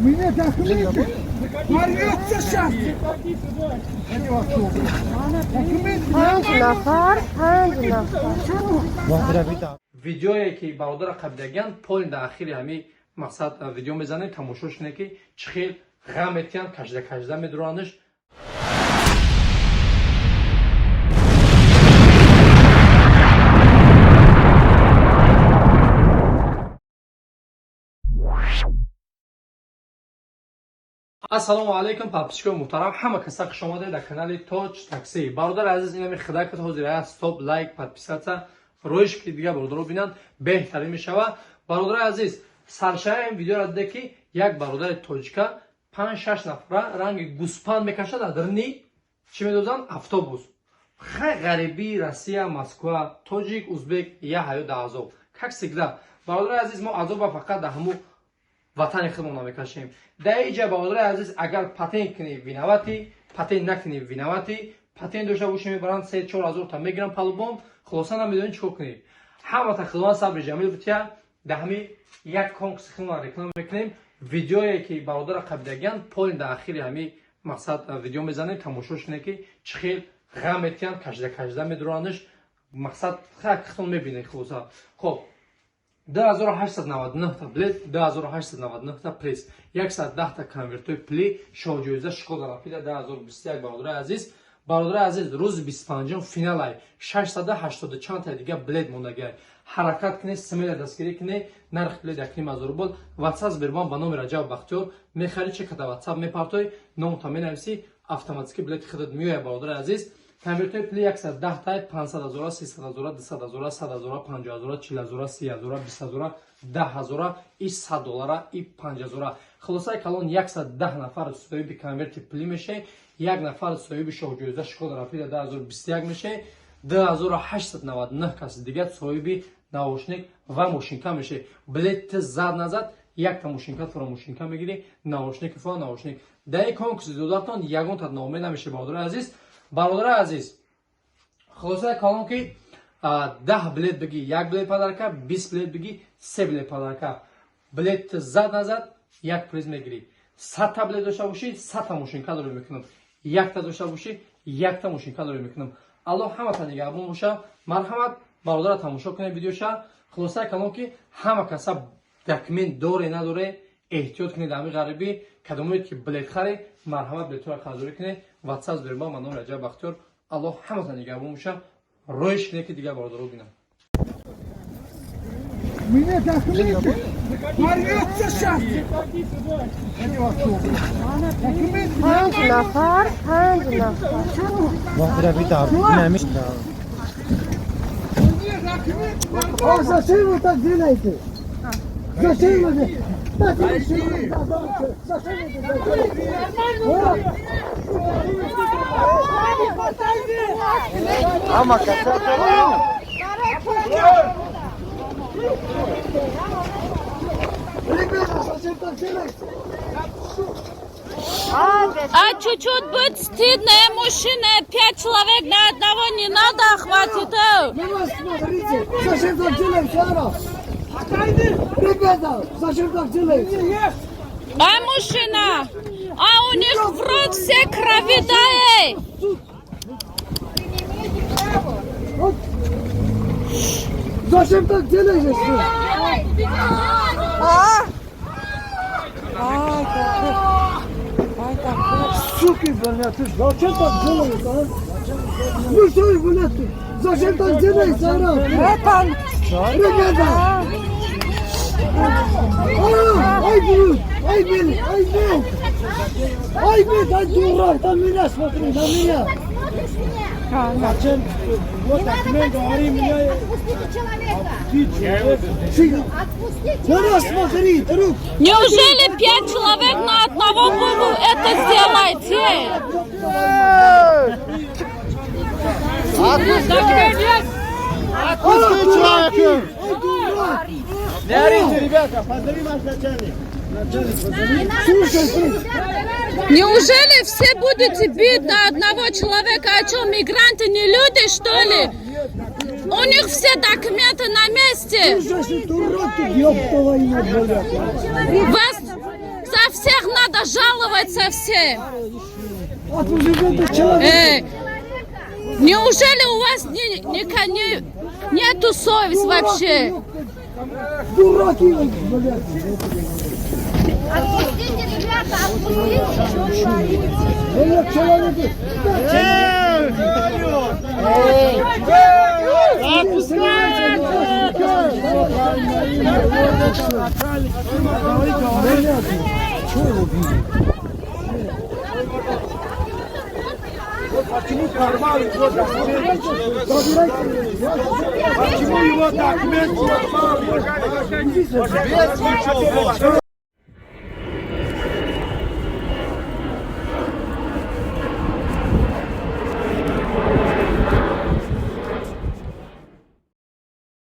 Меня документы порвется сейчас. Документы. Панҷ нафар, панҷ нафар. Видеое ки бародара қабидагиян полин дар ахири ҳами мақсад видео мезанем, тамошо шуне, ки чӣ хел ғам метиҳанд, кажда кажда медуранаш. Ассалому алайкум, подписчикои муҳтарам, ҳама каса хуш омадед дар канали Тоҷ Такси. Бародари азиз, инами хидакат ҳозир ая стоп, лайк, подписаться роиш ки дигар бародаро бинанд, беҳтарин мешава. Бародари азиз, саршаи ин видеоро диде, ки як бародари тоҷика панҷ шаш нафара ранги гӯспанд мекашад, дар дарни чӣ медозанд, автобус. Хай, ғарибии Россия, Москва, тоҷик, узбек я ҳаё да азоб, как всегда. Бародари азиз, мо азоба фақат дар ҳамун ватани худмон намекашем. Дар иҷа, бародари азиз, агар патент кунӣ, виноватӣ, патент накунӣ, виноватӣ. Патент дошта бошӣ, мебаранд, 3-4 ҳазорта мегиранд по-любому. Хулоса, намедонӣ чӣ кор кунӣ. Ҳамата худованд сабри ҷамил бития. Дар ҳами як конкурси худмон реклама мекунем. Видеое ки бародара қабидагиян полин дар ахири ҳами мақсад видео мезанем, тамошо шуне, ки чӣ хел ғам метиҳанд, кажда кажда медуранаш. Мақсад, худтон мебинед. Хулоса, хоб, 2899 та билет, 2899 та приз, 110 та конвертои пули, шоҳҷоиза Шкода Рапида 2021. Бародари азиз, бародари азиз, рӯзи 25 финалай, 680 чанд та дига билет мондагиай. Ҳаракат кунед, смело дастгирӣ кунед. Нархи билет 1,5 ҳазор рубл. Ватсап Сбербанк ба номи Раҷаб Бахтиёр мехарӣ, чеката ватсап мепартоӣ, номута менависӣ, автоматики билети худат меояд. Бародари азиз, конвертои пули 110 тай, 500 ҳазора, 300 ҳазора, 200 ҳазора, 100 ҳазора, 50 ҳазора, 40 ҳазора, 30 ҳазора, 20 ҳазора, 10 ҳазора и 100 доллара и 5 ҳазора. Хулосаи калон, 110 нафар соҳиби конверти пулӣ мешавед, як нафар соҳиби шоҳҷоиза Шкода Рапида 2021 мешавед, 2899 каси дигар соҳиби наушник ва мошинка мешавед. Билет зад назад, якта мошинка туро мошинка мегирӣ, наушник фо наушник. Дар ин конкурси додатон ягонта ноумед намешавед, бародари азиз. Бародари азиз, хулосаи калон, ки 10 билет бигӣ, як билет подарка, 20 билет бигӣ, се билет подарка. Билет зад назад, як приз мегирӣ. 100-та билет дошта бошӣ, 100-та мошинка дорӣ мекунам, якта дошта бошӣ, якта мошинка дорӣ мекунам. Аллоҳ ҳамата нигаҳбон боша. Марҳамат, бародара, тамошо кунед видеоша. Хулосаи калон, ки ҳама каса документ доре надоре, эҳтиёт кунед. Ами ғарибӣ кадомое ки билет харе, марҳамат, билетҳоро харидорӣ кунед. Ватсап Сбербанк ба номи Раҷаб Бахтиёр. Аллоҳ ҳамата нигаҳбон боша. Роиш кунед, ки дигар бародаро бинам. Меня документы порвется сейчас. Документы. Панҷ нафар, панҷ нафар. Мне документы. А зачем вы так делаете? Зачем вы? Зачем вы это делаете? А? Ребята, зачем так делаете? А чуть-чуть быть стыдно, мужчина, пять человек на одного не надо, хватит. На вас смотрите! Зачем так делаете, Ара? Ребята, зачем так делаете? А мужчина, а у них в рот все крови, да, эй. Вот. Зачем так делаешь? А! Ай, какой! Ай, какой! Суки, блядь, ты зачем так делаешь, а? Ну что, блядь, ты? Зачем так делаешь, Ара? Это Ребята! А, ай, блядь, ай, блядь, ай, блядь! Ай, блядь, ай, дурак, на меня смотри, на меня! Зачем? Вот документ, говори мне. Отпустите человека! Ты- Отпустите! На нас смотри, друг! Неужели пять человек на одного вы это сделаете? Отпусти человека! Ай, дурак! Не орите, ребята, позови наш начальник. Слушай, ты! Неужели все будете бить на одного человека? А что, мигранты не люди, что ли? У них все документы на месте. Слушай, ты дурак, ты, ёб твою мать, блядь! Вас за всех надо жаловаться все. Отпустите человека. Эй, неужели у вас не, нету совесть вообще? Дураки, блядь. Отпустите, ребята, отпустите. Блядь, человек. Отпускай! Чего его били? Почему порвали его документы? Забирайте. Почему его документы порвали? Без ничего.